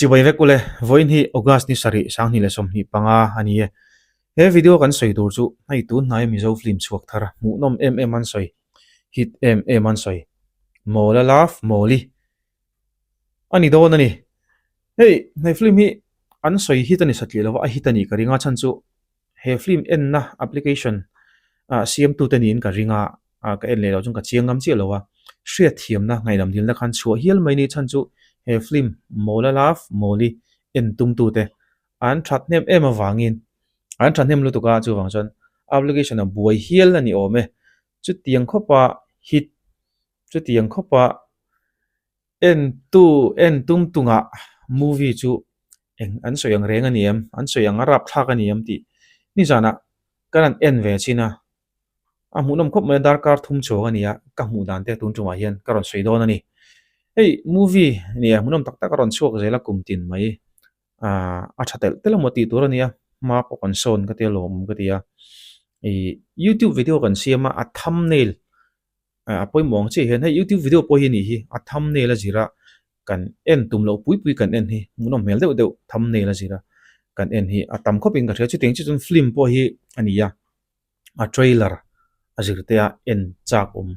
Chibai vek ule, vawiin hi August ni sarih 2025 a ni e. He video kan sawi tur chu hei tun hnaia Mizo film chhuak thar hmuhnawm em em an sawi, hit em em an sawi, Mawla Love Mawli a ni dawn a ni. Hei he film hi an sawi hit a ni satliah lova a hit a nih ka ring a chhan chu he film enna application ah siamtute niin ka ring a, ah ka en leh loh chuan ka chiang ngam chiah lo a, hriatthiamna ngaihdam dilna khan chhuah hial mai ni chhan chu he film Mawla Love Mawli en tumtute an that hnem em avangin an tha hnem lutuk a chuvang chuan application a buai hial a ni awm e, chutiang khawpa hit chutiang khawpa Entu en tum tungah movie chu eng an sawi ang reng a ni em, an sawi ang a rapthlak a ni em tih nizanah ka rawn en ve chin a, a hmuhnawm khawp mai a darkar thum chhuak a ni a, ka hmuh dan te tun tumah hian ka rawn sawi dawn a ni. Hei movie nia hmuhnawm tak tak a rawn chhuak zel a kum tin mai ah a tha telh telh emaw tih tur a nia, hma pawh kan sawn ka tia lawmawm ka ti a, ih youtube video kan siam a a thumbnail a pawimawh ang chiah hian hei youtube video pawh hi a nih hi a thumbnail a zir a kan en tum loh pui pui kan en hi hmuhnawm hmel deuh deuh thumbnail a zir a kan en hi a tam khawp in ka hria chutiang chiah chuan film pawh hi a ni a a trailer a zir te a en chak awm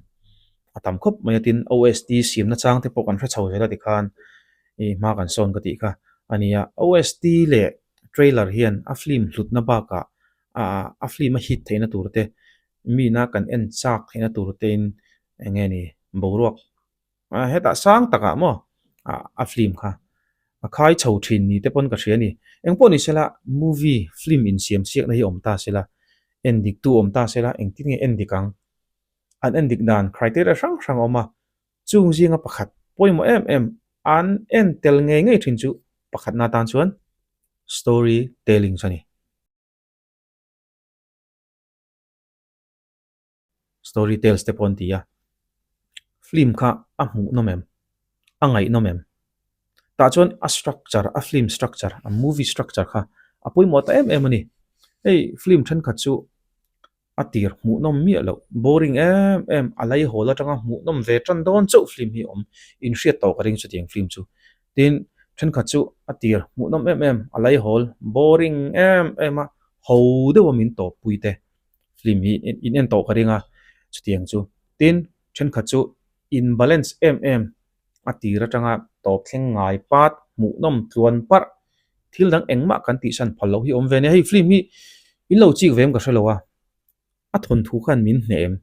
a tam khawp mai a tin OST siam na chang te pawh kan hre chho zel a tikhan ih hma kan sawn ka tih kha a ni a OST leh trailer hian a film hlutna bakah ah a film a hit theihna tur te Mina kan en chak theihna tur tein eng nge ni boruak ah hetah sang takah maw ah a film kha a khai chho thin ni te pawn ka hria a ni. Engpawh ni sela movie film insiam siakna hi awm ta sela en dik tu awm ta sela engtin nge en dik ang? An en dik dan criteria hrang hrang a awm a, chung zinga pakhat pawimawh em em an en tel ngei ngei thin chu pakhatna atan chuan story telling chu a ni. Story tales te pawh an ti a, film kha a hmuhnawm em? A ngaihnawm em? Tah chuan a structure, a film structure, a movie structure kha a pawimawh ta em em a ni. Hei film thenkhat chu a tir hmuhnawm miah loh, boring em em, a laihawl atanga hmuhnawm ve tan dawn chauh film hi a awm. Inhriat tawh ka ring chutiang film chu. Tin, thenkhat chu a tir hmuhnawm em em, a laihawl boring em em a, ho deuha min tawppui te. Film hi in en tawh ka ring a, chutiang chu. Tin, thenkhat chu in balance em em a tir atanga tawp thleng ngai pat hmuhnawm tluan parh thil dang engmah kan tihsan phal loh hi a awm ve a nia. Hei film hi in lo chik ve em ka hre lo a, a thawnthu khan min hneh em?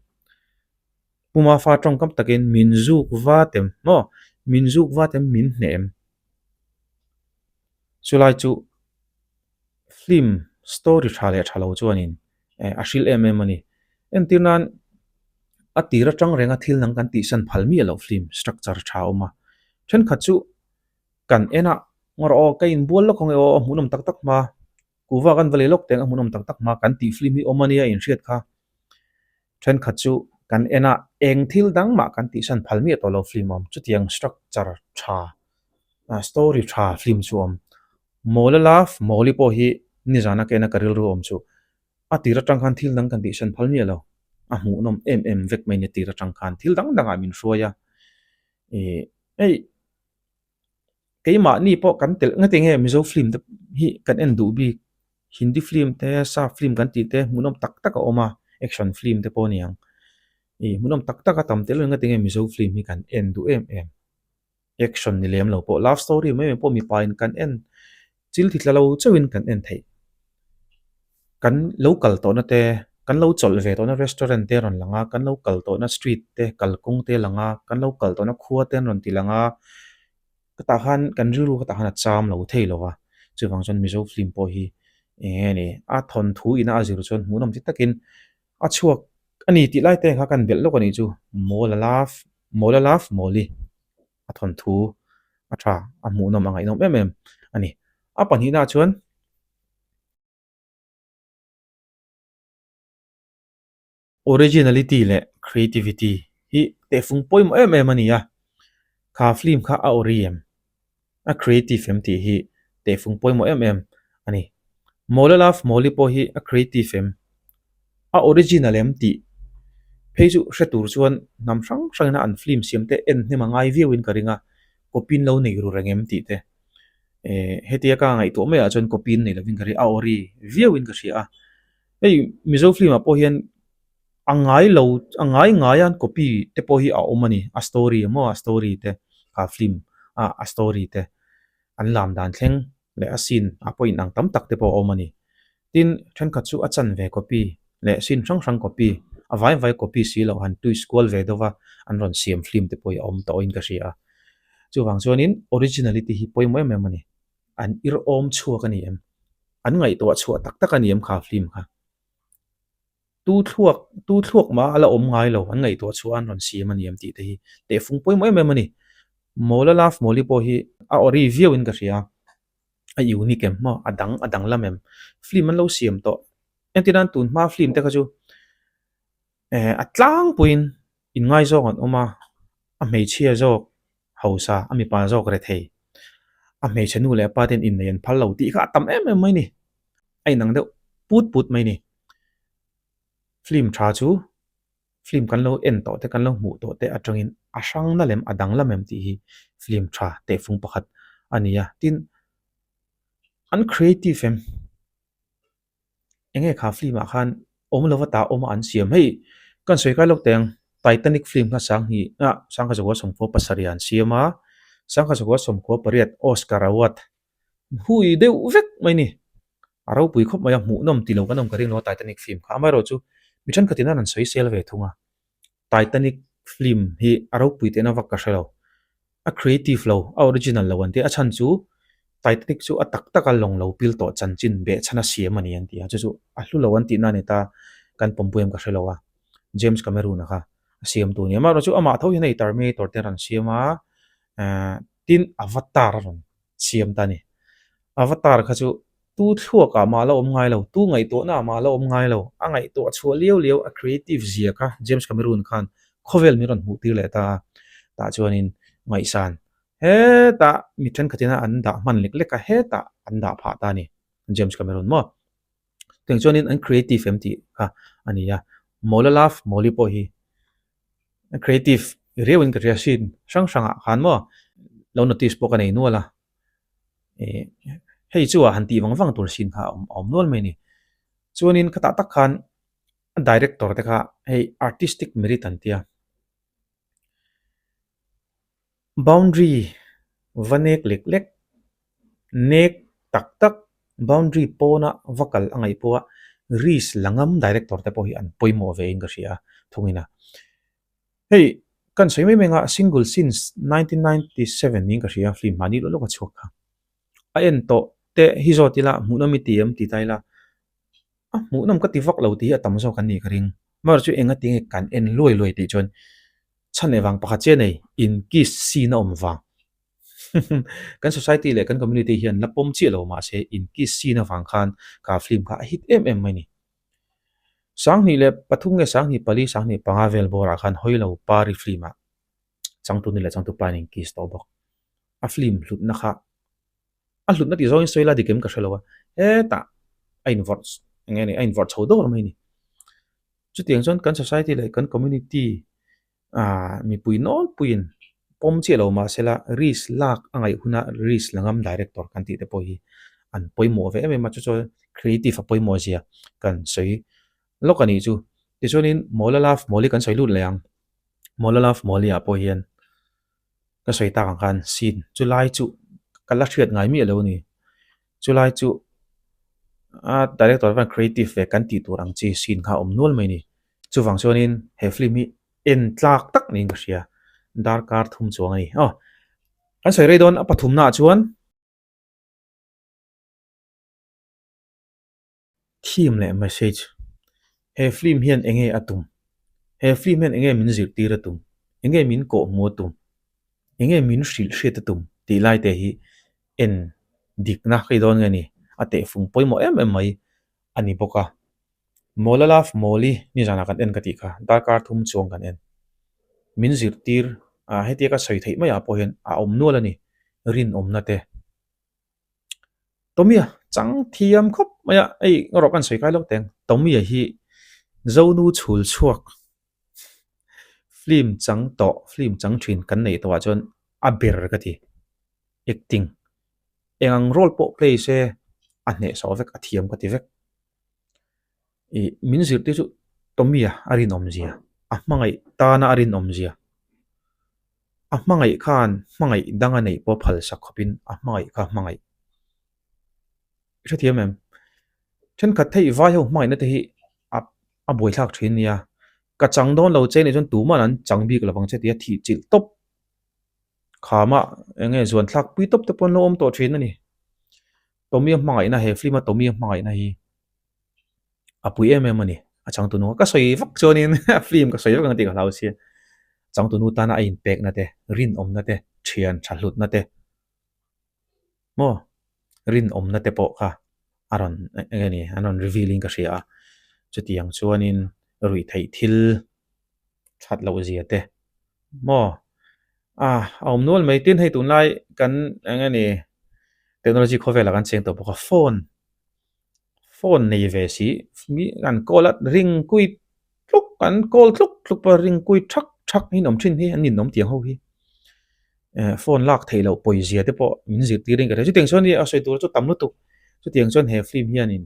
Puma fa tawngkam takin min zuk vat em? Maw? Min zuk vat em? Min hneh em? Chulai chu film story tha leh tha lo chuanin eh a hrilh em em a ni. Entir nan a tir atang renga thil dang kan tihsan phal miah loh film structure tha a awm a. Thenkhat chu kan en a ngawr aw ka inbual lawk ang e aw a hmuhnawm tak tak hma kuhva kan va lei lawk teng a hmuhnawm tak tak hma kan tih film hi awm a nia inhriat kha. Thenkhat chu kan en a eng thil dang mah kan tihsan phal miah tawh lo film a awm. Chutiang structure tha story tha film chu a awm. Mawla love Mawli pawh hi nizana ka en a ka rilru awm chu a tir atang khan thil dang kan tihsan phal miah lo. A hmuhnawm em em vek mai ni tir atang khan thil dang dangah min hruai a. Ih hei keimahni pawh kan telh ngati nge Mizo film te hi kan en duh bik Hindi film te sap film kan tih te hmuhnawm tak tak a awm a action film te pawh a ni ang. Ih hmuhnawm tak tak a tam telh ngati nge Mizo film hi kan en duh em em. Action ni lem lo pawh love story mai mai pawh mipa in kan en chil thi tla lo chauh in kan en theih. Kan lo kal tawhna te kan lo chawlh ve tawhna restaurant te a rawn lang a kan lo kal tawhna street te kalkawng te a lang a kan lo kal tawhna khua te an rawn ti lang a ka tah khan kan rilru ka tah khan a cham lo thei lo va chuvang chuan Mizo film pawh hi eng nge ni a thawnthu ina a zir chuan hmuhnawm chi takin a chhuak a ni tih lai te kha kan belh lawk a nih chu Mawla love Mawla love Mawli a thawnthu a tha a hmuhnawm a ngaihnawm em em a ni. A pahnihnaah chuan Originality leh creativity hi tehfung pawimawh em em a ni a, kha film kha a ori em? A creative em tih hi tehfung pawimawh em em a ni. Mawla Love Mawli pawh hi a creative em? A original em tih phei chu hre tur chuan hnam hrang hrangina an film siam te en hnem a ngai viauin ka ring a, copy in lo nei ru reng em tih te. Eh hetia ka ngaihtuah maiah chuan copy an nei lovin ka ria a ori viauin ka hria a. Hei Mizo film ah pawh hian a ngai lo a ngai ngai a copy te pawh hi a awm a ni a story emaw a story te kha film ah a story te an lam dan thleng leh a scene ah pawh inang tam tak te pawh a awm a ni. Tin, thenkhat chu a chanve copy leh scene hrang hrang copy, a vai vai copy si loh han twist kual ve deuh va an rawn siam film te pawh hi a awm tawhin ka hria a. Chuvang chuanin originality hi pawimawh em em a ni. An irhawm chhuak a ni em? An ngaihtuah chhuah tak tak a ni em kha film kha? Tu thluak, tu thluak mah a la awm ngai lo, an ngaihtuah chhuah an rawn siam a ni em tih te hi tehfung pawimawh em em a ni. Mawla Love Mawli pawh hi a ori viauin ka hria a. A unique em maw? A dang a danglam em? Film an lo siam tawh. Entir nan tun hma film te kha chu eh a tlangpuiin inngaizawng an awm a, a hmeichhia zawk hausa, a mipa zawk rethei, a hmeichhe nu leh pa ten innei an phal lo tih kha a tam em em mai ni. A inang deuh put put mai ni. Film tha chu Film kan lo en tawh te, kan lo hmuh tawh te atangin a hrang na lem, a danglam em tih hi film tha tehfung pakhat a ni a. Tin, an creative em? Enge kha film ah khan awm lova ta awm a an siam? Hei kan sawi kai lawk teh ang, Titanic film kha sanghnih ah sangkhat zakua sawmkua pasarih ah an siam a, sangkhat zakua sawmkua pariat Oscar award hui deuh vek mai ni. A ropui khawp mai a, hmuhnawm ti lo kan awm ka ring lo a Titanic film kha. Amaherawhchu mi thenkhatin an rawn sawi sel ve thung a, Titanic film hi a ropui tehna vak ka hre lo. A creative lo, a original lo an ti a, a chhan chu Titanic chu a tak taka lawng lo pil tawh chanchin behchhan a siam a ni an ti a, chu chu a hlu lo an tihna a ni ta, kan pawmpui em ka hre lo a, James Cameron-a kha a siamtu a ni. Amaherawhchu amah tho hian hei Terminator te a rawn siam a, tin Avatar a rawn siam ta a ni. Avatar kha chu tu thluakah mah la awm ngai lo, tu ngaihtuahnaah mah la awm ngai lo, a ngaihtuah chhuah liau liau a creative zia kha James Cameron khan khawvel min rawn hmuh tir leh ta a, tah chuanin ngaihsan hetah mi thenkhatin an dah hman lek lek a, hetah an dah phah ta a ni James Cameron maw. Tiang chuanin an creative em tih kha a ni a, Mawla love Mawli pawh hi creative riauin ka hria scene hrang hrangah khan maw lo notice pawh ka nei nual a, eh hei chu ah han tih vang vang tur scene kha a awm nual mai a ni. Chuanin khatah tak khan a director te kha hei artistic merit an tia. Boundary va nek lek lek, nek tak tak boundary pawna va kal a ngaih pawha risk la ngam director te pawh hi an pawimawh ve in ka hria a thungin a. Hei kan sawi mai mai anga single since 1997 niin ka hria film mahni lawk lawk a chhuak kha. A en tawh te hi zawt ila hmuhnawm i ti em ti ta ila a hmuhnawm ka ti vak lo tih hi a tam zawk an nih ka ring. Amaherawhchu chu enga tinge kan en luai luai tih chuan chhan leh vang pakhat chiah nei in kiss scene a awm vang. Kan society leh kan community hian la pawm chiah lo mahse in kiss scene avang khan ka film kha a hit em em mai ni. 2003 nge 2004 2005 vel bawrah khan Hawilo Pari film ah changtu ni leh changtu pa in in kiss tawh bawk. A film hlutna kha a hlutna tih zawngin sawi la dik em ka hre lo a, hetah a invawrh eng nge ni a invawrh chho dawr mai a ni. Chutiang chuan kan society leh kan community ah mipui nawlpuiin pawm chiah lo mahse la risk lak a ngaih huna risk la ngam director kan tih te pawh hi an pawimawh ve em em a, chu chuan creative a pawimawh zia kan sawi lawk a nih chu. Tichuanin Mawla Love Mawli kan sawi lut leh ang, Mawla Love Mawli ah pawh hian Ka sawi tak ang khan scene chu lai chu ka la hriat ngai miah lo a ni. Chu lai chu a director khan creative ve kan tih tur ang chi scene kha a awm nual mai a ni. Chuvang chuanin he film hi en tlak tak niin ka hria. Darkar thum chuang a ni. Aw kan sawi rei dawn a pathumnaah chuan. Theme leh message, He film hian enge a tum? He film hian enge min zirtir a tum? Enge min kawhhmuh a tum? Enge min hrilh hriat a tum? tih lai te hi en dikna ka i dawn nge ni? A tehfung pawimawh em em mai a ni bawk a. Mawla love Mawli nizanah kan en ka tih kha, darkar thum chuang kan en. Min zirtir a hetia ka sawi theih maiah pawh hian a awm nual a ni, rinawmna te. Tommy-a chang thiam khawp mai a, hei erawh kan sawi kai lawk teng. Tommy-a hi Zonu chhul chhuak film chang tawh, film chang thin kan neih tawhah chuan a ber ka ti, acting. Eng ang role pawh play se a hnehsawh vek, a thiam ka ti vek. Ih min zirtir chu Tommy-a a rinawmzia, a hmangaih tana a rinawmzia, a hmangaih khan hmangaih dang a neih pawh phal sak khawpin a hmangaih kha hmangaih. I hrethiam em? Thenkhat theih vai ho hmangaihna te hi a a buaithlak thin nia. Ka chang dawn lo che nih chuan tuman an chang bik lovang che tia thih chilh tawp khama eng nge zuan thlak pui tawp te pawh an lo awm tawh thin a ni. Tommy-a hmangaihna he film a Tommy-a hmangaihna hi a pui em em a ni. A changtunu ka sawi vak chuanin film ka sawi vak ang tih ka hlau sia. Changtunu tana a inpekna te, rinawmna te, thian tha hlutna te maw rinawmna te pawh kha a rawn eng nge ni an rawn reveal in ka hria a. Chutiang chuanin ruihtheih thil that loh zia te maw a a awm nual mai. Tin hei tunlai kan eng nge ni technology khawvelah kan cheng tawh bawk a phone phone nei ve si mi an call a ring kui tluk an call tluk tluk pawh ring kui thak thak hi an awm thin hi an ninawm tiang ho hi eh phone lak theih loh pawizia te pawh min zirtir in ka hria chutiang chuan a sawi tur chu tam lutuk chutiang chuan he film hianin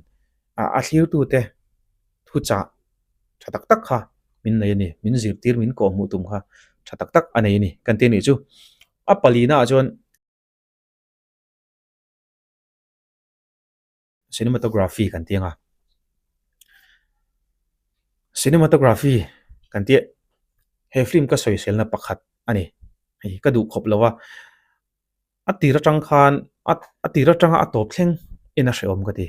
a thlirtute thuchah tha tak tak kha min nei a ni min zirtir min kawhhmuh tum kha tha tak tak a nei a ni kan ti a nih chu a palina ah chuan. Cinematography kan ti ang a, cinematography kan tih he film ka sawiselna pakhat a ni hei ka duh khawp lo a, a tir atang khan a tir atanga a tawp thleng en a hrehawm ka ti,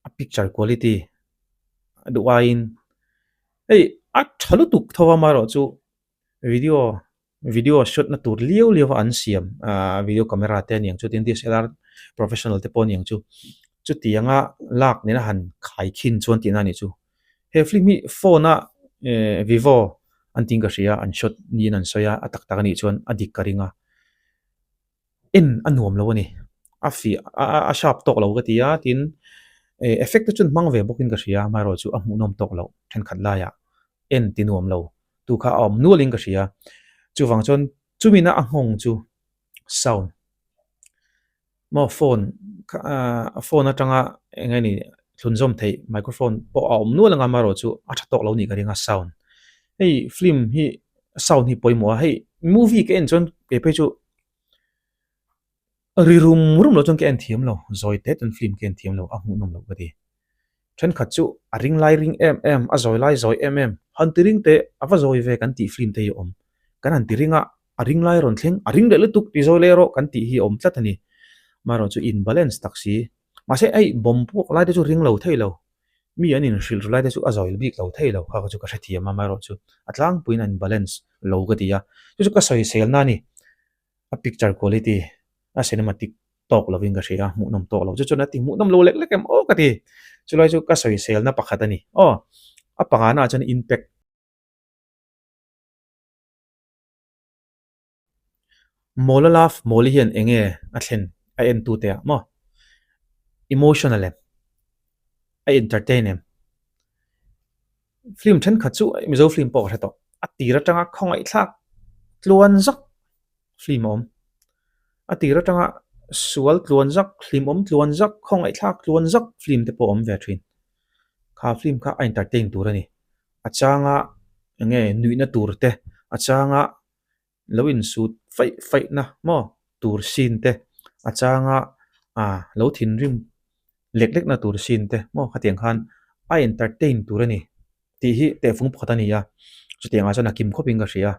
a picture quality a duh aiin hei a tha lutuk tho a amaherawhchu video video shoot na tur liau liau a an siam ahh video camera te aniang chu tin DSLR professional te pawh aniang chu chutianga lak nena han khai khin chuan tihna anih chu he film hi phone a ehh vivo an tih in ka hria an shot niin an sawi a a tak tak anih chuan a dik ka ring a en a nuam lo a ni a fiah a sharp tawk lo ka ti a tin ehh effect te chu an hmang ve bawk in ka hria amaherawhchu chu a hmuhnawm tawk loh thenkhat laiah en ti nuam lo tu kha a awm nual in ka hria chuvang chuan chumina a nghawng chu sound maw phone ahh phone atanga eng nge ni thlunzawm theih microphone pawh a awm nual anga amaherawhchu a tha tawk lo nih ka ring a sound hei film hi sound hi pawimawh a hei movie ka en chuan kei phei chu Ri rum rum lo chuan ka en thiam lo, zawi te chuan film ka en thiam lo, a hmuhnawm loh ka ti. Thenkhat chu a ring lai ring em em, a zawi lai zawi em em, han ti ring teh, a va zawi ve kan tih film te hi a awm. Kan han ti ring a, a ring lai rawn thleng, a ring leh lutuk ti zawi leh erawh kan tih hi a awm tlat a ni. Amaherawh chu in balance tak si. Mahse hei bomb puak lai te chu ring lo thei lo, mi an inhrilh ru lai te chu a zawi bik lo thei lo kha chu ka hrethiam a, amaherawh chu a tlangpuiin a in balance lo ka ti a, chu chu ka sawiselna a ni. A picture quality a cinematic tawk lovin ka hria a, hmuhnawm tawk lo. Chu chuan a ti hmuhnawm lo lek lek em aw ka ti. Chulai chu ka sawiselna pakhat a ni. Aw, a pangana ah chuan impact. Mawla love Mawli hian eng nge a thlen a entute ah maw? Emotional em? A entertain em? Film thenkhat chu Mizo film pawh ka hre tawh. A tir atanga khawngaihthlak tluan zak film a awm. A tir atanga sual tluan zak, hlimawm tluan zak, khawngaihthlak tluan zak film te pawh a awm ve thin. Kha film kha a entertain tur a ni. A changa eng nge nuihna tur te, a changa lo insut faih faih na maw tur scene te a changa ah lo thinrim lek lek na tur scene te maw khatiang khan a entertain tur a ni tih hi tehfung pakhat a ni a chutiang ah chuan a kim khawp in ka hria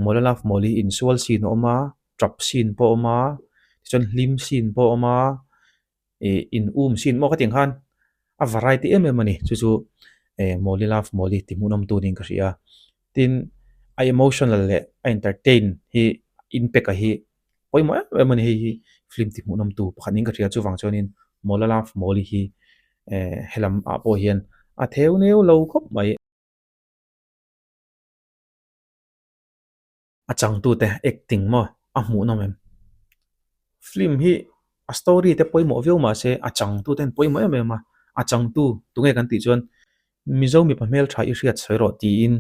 Mawla love Mawli insual scene a awm a tap scene pawh a awm a tichuan hlim scene pawh a awm a. ih in um sin maw ka tih ang khan a variety em em a ni chu chu eh Mawli love Mawli tih hmuhnawm tu niin ka hria tin a emotional leh a entertain hi impact a hi pawimawh em em a ni hei hi film tih hmuhnawm tu pakhat niin ka hria chuvang chuanin Mawla love Mawli hi eh helam ah pawh hian a theu neu lo khawp mai. A changtute acting maw a hmuhnawm em? Film hi a story te pawimawh viau mah se a changtute an pawimawh em em a, a changtu tunge kan tih chuan Mizo mipa hmeltha i hriat sawi rawh tiin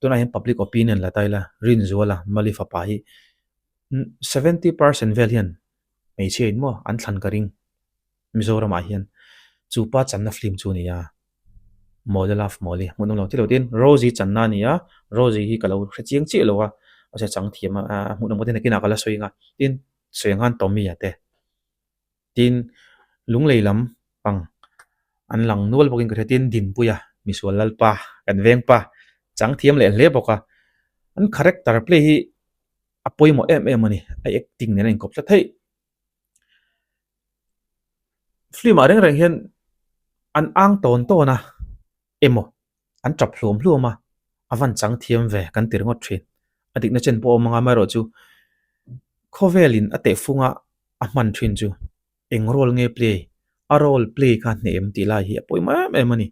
tunah hian public opinion la ta ila Rinzuala Mali fapa hi 70 percent vel hian. Hmeichhia in maw an thlan ka ring Mizoramah hian chu pa channa film chu a ni a, Mawle love mawle hmuhnawm lo thilo tin Rosie channa a ni a, Rosie hi ka lo hre chiang chiah lo a, mahse chang thiam a hmuhnawm ka ti nakinah ka la sawi ang a, tin sawi ang khan Tommy a te tin Lunglei lam pang an lang nual bawkin ka hria tin Dinpuia misual Lalpa kan veng pa chang thiam leh hle bawk a, an character play hi a pawimawh em em a ni, a acting nen a inkawp tlat theih. Film ah reng reng hian an ang tawn tawn a emaw an tap hluam hluam a, a van chang thiam ve kan ti ringawt thin. A dikna chen pawh a awm ang a, amaherawh chu khawvel in a tehfung a a hman thin chu eng role nge play, a role play kha hneh em tih lai hi a pawimawh em em a ni.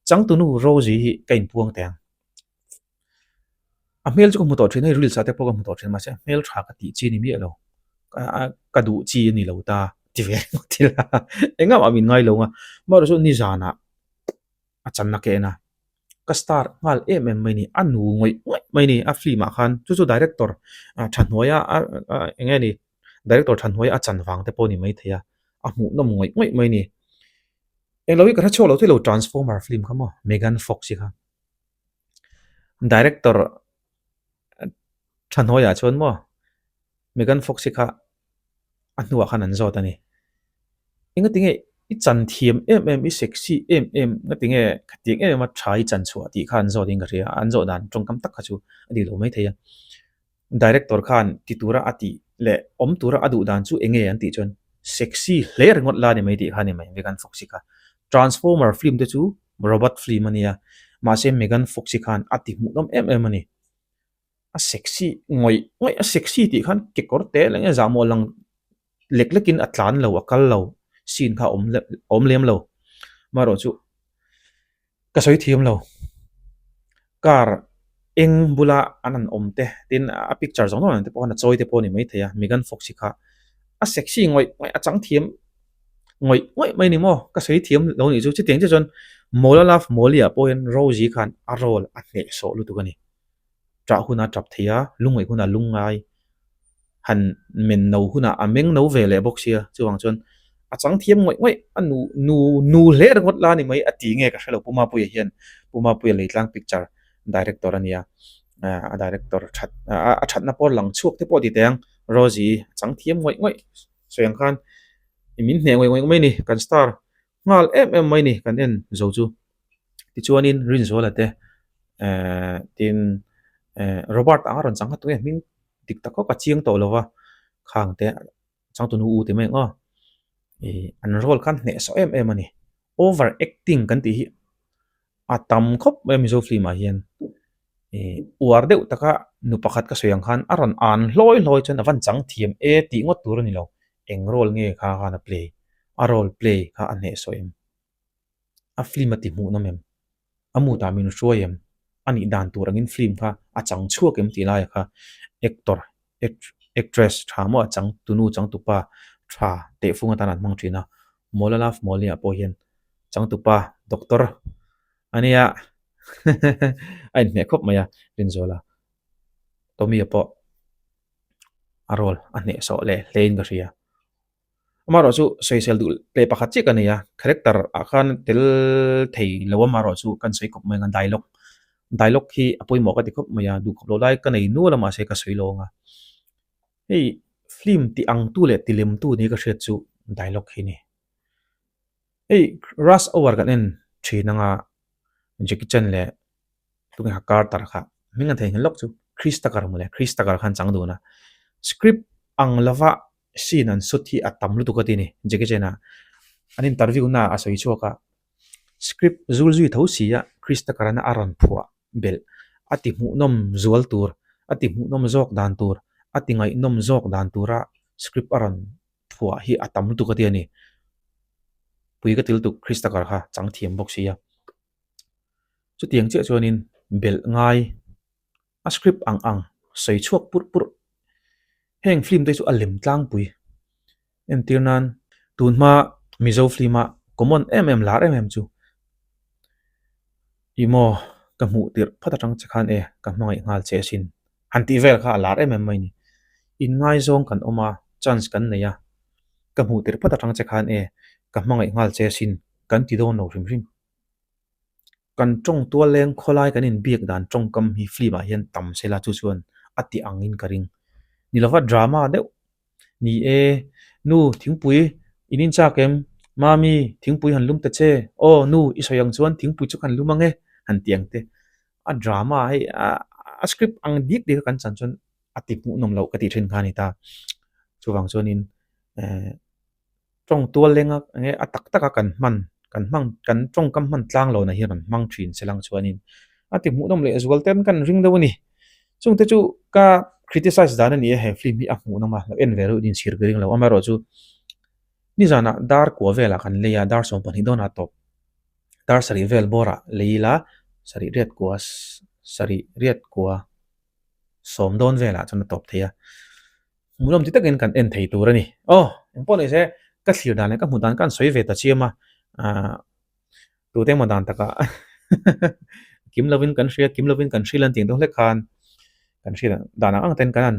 Changtunu Rosie hi ka inpuang teh ang. A hmel chu ka hmu tawh thin a, hei reels ah te pawh ka hmu tawh thin mahse a hmel tha ka tih chi a ni miah lo, ka duh chi a ni lo ta ti ve ringawt ila engah mah min ngai lo ang a, amaherawhchu chu nizanah a channa ka en a, ka star nghal em em mai a ni, a nu ngawih ngawih mai a ni a film ah khan chu chu director tha hnuaia eng nge ni director tha hnuaia a chan vang te pawh a ni maithei a, a hmuhnawm ngawih ngawih mai a ni, englo hi ka hre chhuak lo thei lo transformer film kha maw Megan Fox hi kha. Director tha hnuaiah chuan maw Megan Fox hi kha a hnuah khan an zawt a ni. Engatinge i chan thiam em em, i sexy em em, engatinge khatiang em em a tha i chan chhuah tih kha an zawt in ka hria a, an zawh dan tawngkam tak kha chu a dik lo maithei a. Director khan ti tura a tih leh awm tura a duh dan chu enge an tih chuan sexy hle ringawt la ni mai tih kha a ni mai Megan Fox hi kha. Transformer film te chu robot film a nia mahse Megan Fox hi khan a ti hmuhnawm em em a ni. A sexy ngawih ngawih a sexy tih khan kekawr te leh nge zahmawh lang lek lekin a tlan lo a kal lo scene kha a awm awm lem lo. Amaherawhchu Ka sawi thiam lo. Car eng bula an han awm te tin a picture zawng zawng ang te pawh khan a chawi te pawh a ni maithei a, Megan Fox hi kha a sexy ngawih ngawih a chang thiam ngawih ngawih mai a ni maw? Ka sawi thiam lo nih chu. Chutiang chiah chuan Mawla Love Mawli ah pawh hian Rosie khan a role a hnehsawh lutuk a ni. Ṭah hunah ṭap thei a, lungngaih hunah lungngai han men no hunah a meng no ve leh bawk sia, chuvang chuan a chang thiam ngawih ngawih a nu nu nu hle ringawt la ni mai a ti nge ka hrelo Pu Mapuia hian Pu Mapuia Leitlang picture director a nia a director that a thatna pawh lang chhuak te pawh ti teh ang Rosie a chang thiam ngawih ngawih sawi ang khan min hneh ngawih ngawih mai a ni kan star nghal em em mai a ni kan en zo chu. Tichuanin Rinzuala te ehh tin ehh Robert anga rawn chang kha tunge hming dik tak kawk a chiang tawh lo va, khang te changtunu u ti mai ang aw ih an role khan hnehsawh em em a ni. Over acting kan tih hi a tam khawp mai a Mizo film ah hian ih uar deuh taka nu pakhat ka sawi ang khan a rawn an hlawi hlawi chuan a van chang thiam e tih ngawt tur a ni lo, eng role nge kha khan a play a role play kha a hnehsawh em. A film a ti hmuhnawm em? A mood ah min hruai em? A nih dan tur angin film kha a chang chhuak em tih laia kha actor, actress tha maw a chang tunu changtupa tha tehfung atan an hmang thin a. Mawla Love Mawli ah pawh hian changtupa doctor a nia a inhmeh khawp mai a Rinzuala. Tommy-a pawh a role a hnehsawh leh hlein ka hria. Amaherawh chu sawisel duh leh pakhat chiah ka nei a, character ah khan tel thei lo amaherawh chu kan sawi khawp mai ang a dialogue, dialogue hi a pawimawh ka ti khawp mai a, duh khawp loh lai ka nei nual a mahse ka sawi lo ang a, hei film tih ang tu leh ti lem tu ni ka hriat chu dialogue hi a ni. Hei rush hour kan en thin ang a, Jackie Chan leh tunge kha Carter kha hming an theihnghilh lawk chu Chris Tucker mawle, Chris Tucker khan chang dun a, script ang lova scene an shoot hi a tam lutuk a ti ni Jackie Chan a an interview na a sawi chhuak a script zul zui tho si a Chris Tucker an a rawn phuah belh a ti hmuhnawm zual tur a ti hmuhnawm zawk dan tur a ti ngaihnawm zawk dan tura script a rawn phuah hi a tam lutuk a ti a ni pui ka ti lutuk Chris Tucker kha chang thiam bawk si a chutiang chiah chuanin belh ngai. A script ang ang sawi chhuak purh purh. Heng film te chu a lem tlangpui. Entir nan tun hma Mizo film a common em em lar em em chu Ih maw ka hmuh tirh phat atang che khan e ka hmangaih nghal che asin han tih vel kha a lar em em mai ni. Inngaizawng kan awm a, chance kan nei a. Ka hmuh tirh phawt atang che khan e, ka hmangaih nghal che sin kan ti dawn lo hrim hrim. Kan tawng tual leng khawlai kan inbiak dan tawngkam hi film ah hian tam sela chu chuan a ti angin ka ring. Ni lova drama deuh Ni e, nu, thingpui in inchak em? Mami, thingpui han lum ta che. Aw, nu, i sawi ang chuan thingpui chu kan lum ang e, han ti ang te. A drama hei a script ang dik dik a kan chan chuan a ti hmuhnawm loh ka tih thin kha a ni ta. Chuvang chuanin eh tawng tual lenga enge a tak taka kan hman kan hmang kan tawngkam hman tlang lohna hi rawn hmang thin se lang chuanin a ti hmuhnawm leh zual ten kan ring deuh a ni. Chungte chu ka criticize dan a ni a he film hi a hmuhnawm a lo en ve reuh din chhir ka ring lo amaherawhchu nizanah dar kua velah kan lei a dar 12 dawnah tawp dar sarih vel bawrah lei ila sarih riat kua sarih riat kua sawm dawn velah chuan a tawp thei a. Hmuhnawm ti takin kan en thei tur a ni. Aw, engpawh ni se, ka thlir dan leh ka hmuh dan ka han sawi ve ta chiam a, aah tute emaw dan takah kim lovin kan hria, kim lovin kan hrilh an tih ang deuh hlek khan kan hrilh dan ang ang ten kan han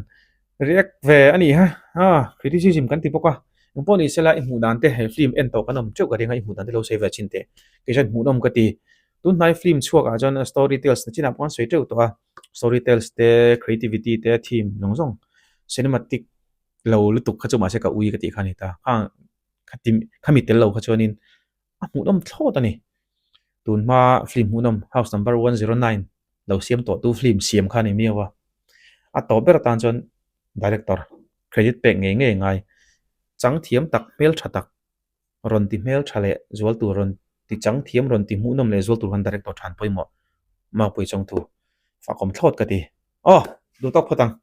react ve a ni ha, aw criticism kan ti bawk a. Engpawh ni sela i hmuh dan te he film en tawh kan awm teuh ka ring a, i hmuh dan te lo sawi ve chin teh. Kei chuan hmuhnawm ka ti. Tunhnai film chhuak ah chuan story tales na chinah pawh an sawi teuh tawh a. Story tales te, creativity te, theme zawng zawng cinematic lo lutuk kha chu mahse ka ui ka tih kha a ni ta. Khang khati khami tel lo kha chuanin a hmuhnawm thlawt a ni. Tun hma film hmuhnawm House Number 109 lo siam tawh tu film siam kha a ni miau a. A tawp ber atan chuan director credit pek ngei ngei ngai chang thiam tak hmeltha tak rawn ti hmel tha leh zual tur rawn ti chang thiam rawn ti hmuhnawm leh zual tur khan director than pawimawh Maupui Chawngthu fakawm thlawt ka ti. Aw! Duh tawk phawt ang.